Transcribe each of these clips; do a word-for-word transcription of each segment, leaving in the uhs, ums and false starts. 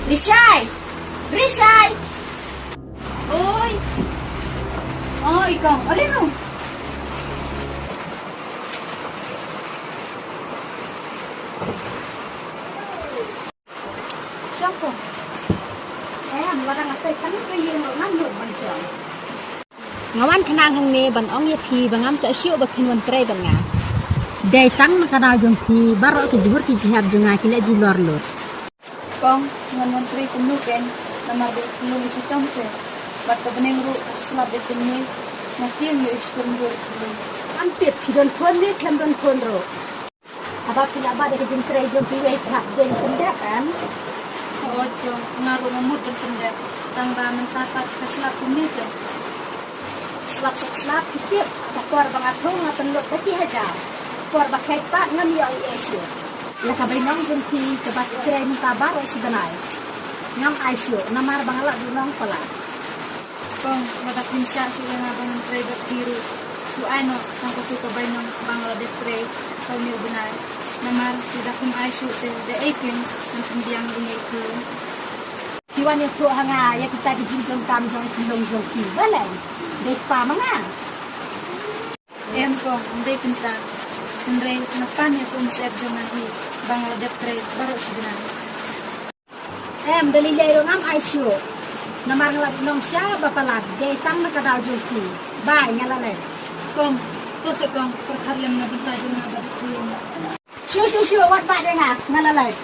Rishai! Rishai! Oi! Oi, kong, ole ru. Shong kong. Em, lada nga peit tang ka ïing ruh ngam ïoh ban shong. Nga wan khnang hangne ban ong ïa phi ba ngam shah shuh ba phin wan trei bad nga. Dei tang na ka daw jong phi baroh ki jhur ki jhep jong nga ki leh julor lut. Kong, ngan wan trei kumno kein, namar ba i khlem i shitom te. Bad ka bneng ruh ka slap dei kumne, nga tieng ïa i shitom ruh i khlem. Am tip phi don khun ne khlem don khun ruh. Haba phi lah bat ïa ka jingtrei jong phi wei pat dei pyndep em? Hooid kong, nga ruh nga mut ban pyndep. Tang ba mynta pat ka slap kumne te. Slap suk slap phi tip, ka por ba nga thung nga pynlut da ki hajar. Por ba kheit pat ngam ïoh ei ei shuh. Ïa ka bainong jong phi kaba phi trei mynta baroh shi bnai, ngam ai shuh namar ba nga la dei nongpalat. Kong, lada phim shah shuh ïa nga ba ngan trei bad phi ruh, to ai noh tang katu ka bainong ba nga la dep trei ha une u bnai. Namar lada phim ai shuh te da ei kein ngan pynbiang ïa une u khyllung. Phi wan ïathuh ha nga ïa kita ki jingdonkam jong i khyllung jong phi. Balei? Dei kpa ma nga? Em kong, ym dei kumta. Hynrei nga pan ïa ka umsyep jong nga hi ba nga la dep trei baroh shi bnai. Em, da lei lei ruh ngam ai shuh. Namar nga la dei nongshisha ba palat, dei tang na ka daw jong phi. Bye, nga la leit. Kong, to seh kong, pyrkhat lem na bynta jong nga bad i khyllung. Shu, shu, shu, wat bat ïa nga, nga la leit.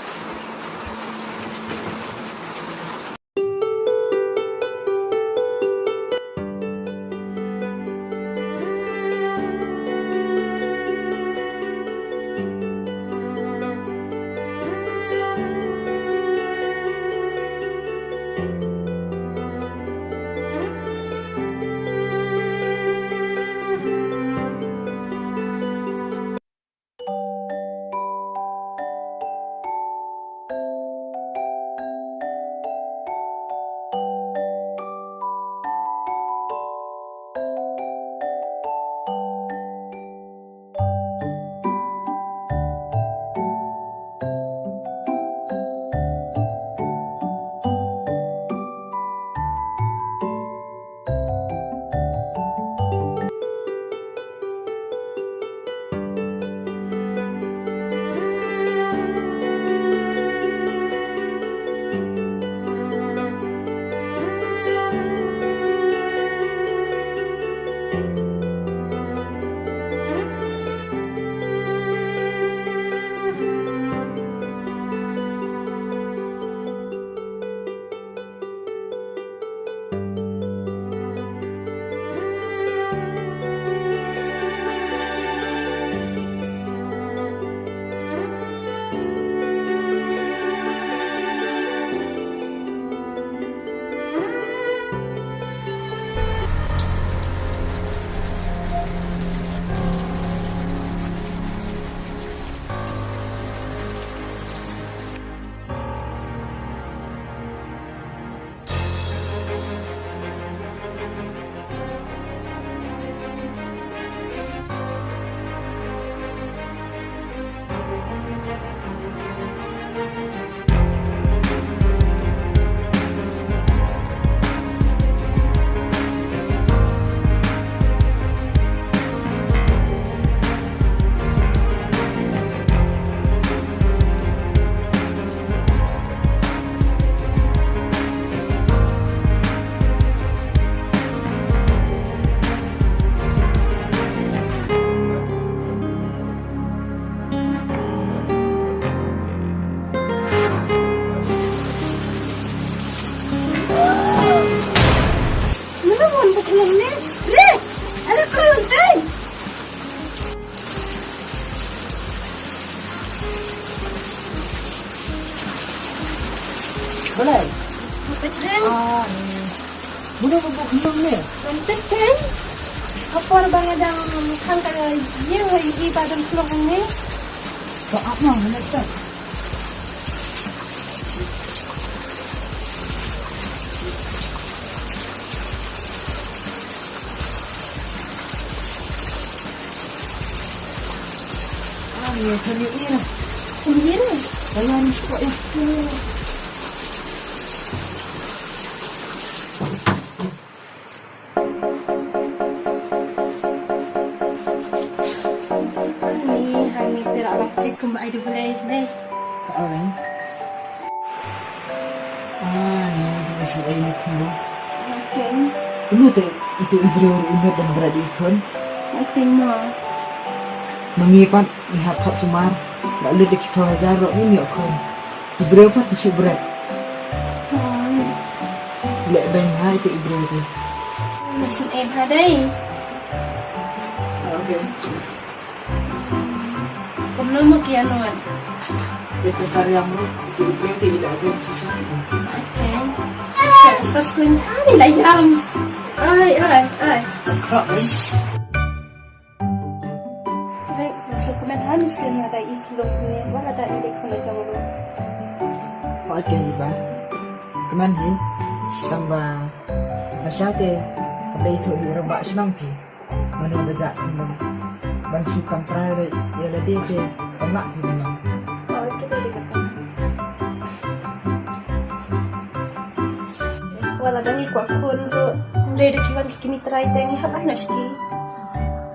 Mano mon buk lom ne? Re! Ala kau tai! Balai? Betul. Ah, ni. Mano buk lom ne? Betul kan? Apa orang bang ada makan kaya ye wei i badan kelong ne? Kau apa mana tak? Ah, ya, kami ira. Kami ira? Kaya ni cukup ya. Alright. Ah, ni jingïaseng ei ni kumno. Okay. Kumno te ito i briew u nud ban bret ïa i khun. Okay ma. Ma ngi pat ngi hap hap sumar. La lut da ki phew hajar ruh ngim ïoh khun. Ki briew pat ki shu bret. Alright. Leh beiñ ha ito i briew te. Must ei bha dei. Okay. Kumno mo ki anwan? Ito ka riam mo, ito i briew te i la ben shisha. Okay. Sa sa kun ani la ïam. Ai ai ai. Khrak ni. Ai, sa kumne han sin na da i khulong ni, wala da i de khulong jong lo. Hooid keiñ i bah. Kmen hi, tang ba nga sha te, ka dei ïathuh hi rangbah shnong phi. Mano ba jah khyndiat ban shu kam trai re ïa lade te kam lah hi nang. Hooid, ka dei kata. Wala da ngi kwah khun ruh, hynrei da ki wan ki kmie trai te ngi hap ai noh sha ki.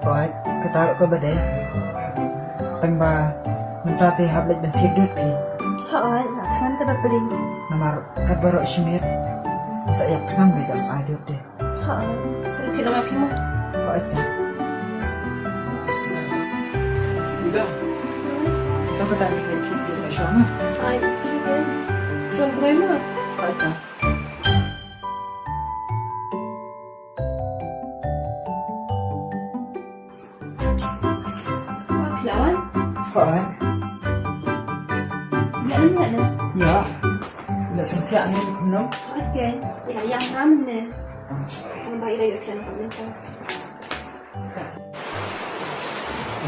Hooid, kata ruh kaba dei. Tang ba mynta te hap leit ban thied dud phi. Hooid, nga thngan te ba pli. Namar katba ruh shi miet sa ïap thngan ba ïa ai dud te. Ha, sa ïa thied lang ma phi mo. Hooid te. Ida. To kata ngi ïa thied dud la shuwa ma. Hooid, thied dud. Shuwa ma. Hooid te. Wa phi la wan? Hooid. Ïa, ïa, ïa. Ïa. La sngewthuh ne kumno? Hooid te. Ïa, ïa, ngam ne. Tang ba ïa, ïa, ïa, ïa.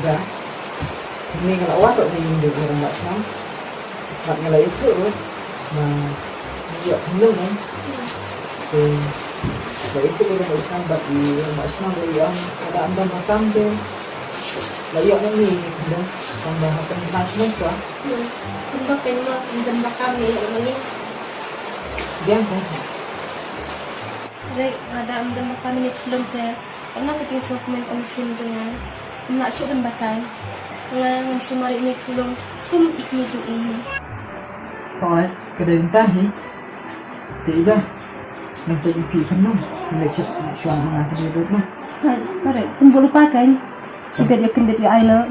Da. Ni nga la wan ruh ni ïing rangbah shnong. Bad nga la ïathuh ruh ba ngi ïoh khunlung ne. Te la ïathuh ruh rangbah shnong bad i rangbah shnong ruh i ong lada ym don ba kam te la ïoh ne ngi ïa ki khunlung. Tang ba hapdeng ka shnong kwah. Kumba ken ma ym don ba kam ne ïoh ma ngi. Biang ka. Re, lada ym don ba kam ne khunlung te. Kane ka jingsngewkmen ka mynsiem jong nga. Ym lah shuh ban batai. Nga ngan sumar ïa une u khunlung kum i kmie jong i. Hooid, ka dei mynta hi. Te i bah. Nang peit ïa phi khunlung. Nang leit shet shuwa nga ka dei bad ma. Hooid, ka dei. Ym bun lypa kan. Shi bad ïa kyndit ïa ai noh.